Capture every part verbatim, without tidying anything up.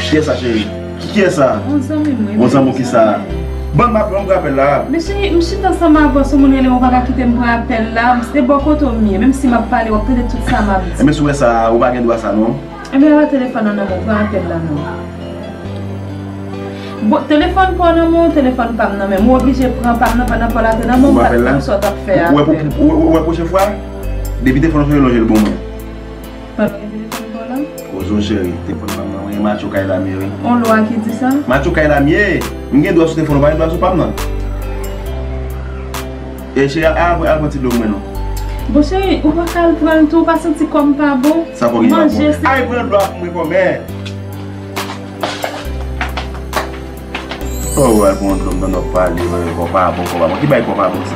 Kiyès sa, cheri? Ki, kiyès sa? Yon zanmi m, wi. Yon zanmi w ki sa? Ban m apèl, ban m pran apèl la. Men cheri, m chita ansanm avè w, se yon moun rele m, ou pa ka kite m pran apèl la. Se bò kote w m ye, menm si m ap pale, w ap tande tout sa m ap di. Enben, si w wè sa, ou pa gen dwa sa, non. Enben, pa telefòn nan nan men w, pran apèl la, non. Bon, telefòn pa w nan men w, telefòn pa m nan men m. Ou oblije pran pa m nan pandan pa w la te nan men w, m pa t konn sa w t ap fè apèl. Ou wè pou, ou, ou, ou wè pwochen fwa, depi telefòn nan sone, lonje l ban mwen. Pa gen telefòn pa w la? Kozo cheri, telefòn pa m nan, mwen Matyo kay la m ye, wi. On lwa ki di sa? Matyo kay la m ye. M gen dwa sou telefòn, ou pa gen dwa sou pa m nan. E cheri, al, al, al pran ti dlo pou mwen non. Bon cheri, ou pa ka al pran l tou, ou pa santi kò m pa bon? Sa kò ki pa bon? Manje se... Al pran dlo a pou mwen kòmè. Oh, al pran dlo m nan, n ap pale, kò pa bon, kò pa bon. Ki bay kò pa bon sa?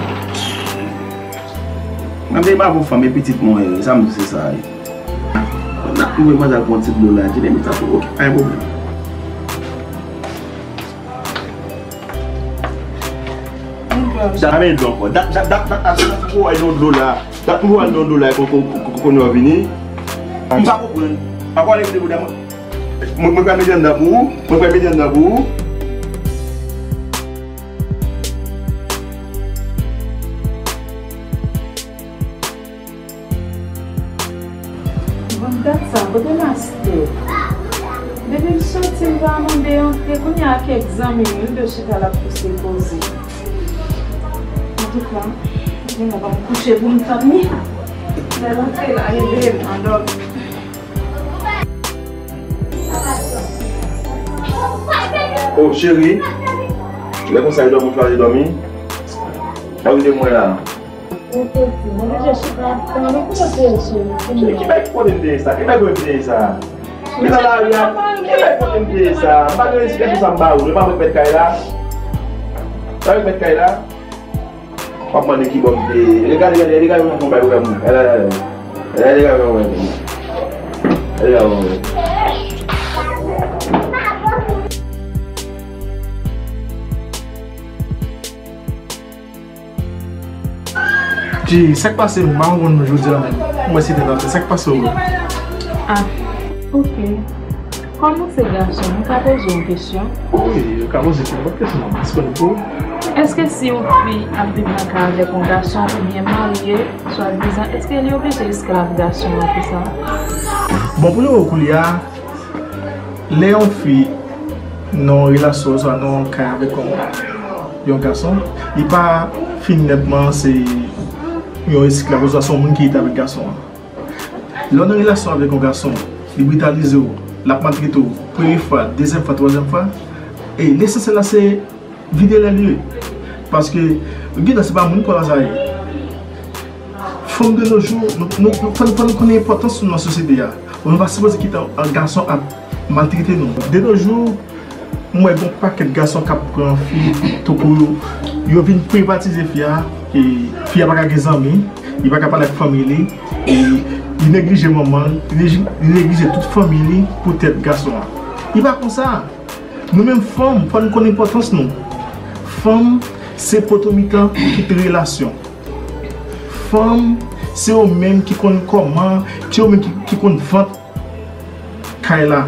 Mwen te pa bon fanm, e pitit mwen, sa m di se sa, wi. N ap mwen al pran ti dlo la, Jeremy, sa pou, ok, pa gen pwoblèm. Dat m ap dlo ankò. Dat, dat, dat, dat, dat, dat m pou al nan dlo la. Dat m pou al nan dlo la, kon, kon, kon, kon yo vini. M pa konprann. Pa pale vide bouda mwen. Mwen, mwen pral mete anndan pou ou. Mwen pral mete anndan pou ou. Bon, gad sa, kote mastè? Depi m soti, m pa mande antre. Kounye a kèk zanmi m, wi, de chita l ap pouse koze. Antouka, gen lè ban m kouche pou m tann li. Lè l antre la, rele m, andòmi. Oh, cheri, lè konsa, e dòmi w chwazi dòmi? Mwen rete mwen la. Ou te di, mwen deja chita ap tann ou, kote w te ye, cheri? Cheri, ki bay kote m te ye sa? Ki bay kote m te ye sa? Li nan lari a, ki bay kote m te ye sa? M pa gen esplikasyon sa m ba ou, e pa mwen k mèt kay la. Sa yo k mèt kay la? W ap mande ki bò m te ye. Gade, gade, gade, gade yon bay pou fè moun. Gade, gade, gade. Gade, gade yon bay pou fè moun. Gade, gade yon bay. Ti, sa k pase m pa konprann jodi a menm. Mwen se tèt atè, sa k pase w? Ah, ok. Kòm ou se gason, m ka poze w yon kesyon? Wi, ou ka poze m nenpòt kesyon, m disponib pou ou. Èske si yon fi ap viv nan kay avèk yon gason oubyen marye, swadizan, èske li oblije esklav gason an pou sa? Bon, pou nou koulye a, lè yon fi nan yon relasyon, oswa nan yon kay avèk yon, yon gason, li pa fin nètman se yon esklav, oswa se yon moun ki rete avèk gason an. Lè w nan relasyon avèk yon gason, li britalize w, l ap maltrete w, premye fwa, dezyèm fwa, twazyèm fwa, e lesansyèl la se vide lè l ye. Paske, gen tan se pa moun kò la sa ye. Fanm de nos jours, nou, nou, nou, fò, fò nou konnen enpòtans nou nan sosyete a. Nou pa sipoze kite yon gason ap maltrete nou. De nos jours, m wè gon pakèt gason k ap pran fi tankou yo, yo vin privatize fi a, e fi a pa ka gen zanmi, li pa ka pale ak fanmi li, e li neglije manman l, li neji-, li neglije tout fanmi li poutèt gason an. Li pa konsa. Nou menm fanm, fò nou konn enpòtans nou. Fanm se poto mitan tout relasyon. Fanm se yo menm ki konn kòman, se yo menm ki, ki konn vant kay la.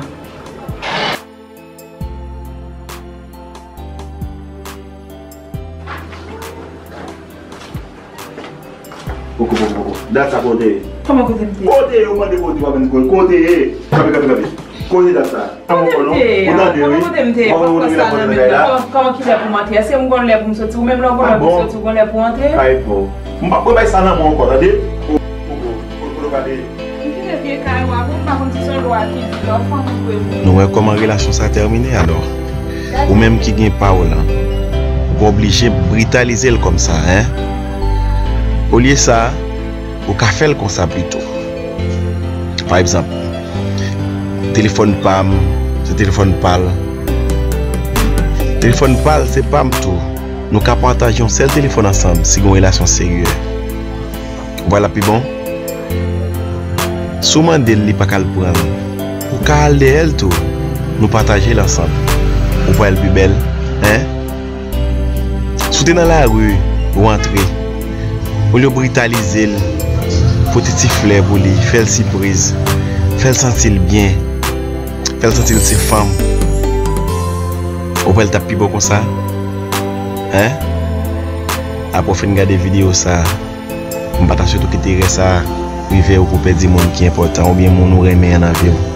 Poko, poko, poko. Dat sa kote ye? Kòman kote m te ye? Kote ye, ou mande kote, w ap vin kote. Kote ye? Kanpe, kanpe, kanpe. Kote dat sa? Kote m te ye? Ou tande, wi. Kòman kote m te ye? Kòman kote m te ye? Kòman kilè pou m antre? Èske m gon lè pou m soti? Ou menm lè w gon lè pou w soti, ou gon lè pou w antre? Pa reponn. M p ap repase sa nan men w ankò, tande? Poko, poko, poko, poko, poko. Nou wè kòman relasyon sa tèmine alò. Ou menm ki gen pa w lan, ou pa oblije britalize l kòmsa, en. Olye sa, ou ka fè l konsa pito. Pa egzanp, telefòn pa m, se telefòn pa l. Telefòn pa l, se pa m tou. Nou ka pataje yon sèl telefòn ansanm si gen yon relasyon serye. Ou wè l ap pi bon? Si w mande l, li pa ka al pran l, ou ka al dèyè l tou. Nou pataje l ansanm. Ou pa wè l pi bèl, en? Si w te nan lari, ou antre, olye w britalize l, pote ti flè pou li, fè l sipriz, fè l santi l byen, fè l santi l se fanm. Ou kwè l t ap pi bon konsa? Hein? Apre w fin gade videyo sa a, m pa ta swete w kite erè sa a rive w pou w pèdi moun ki enpòtan oubyen moun ou renmen an nan vi w.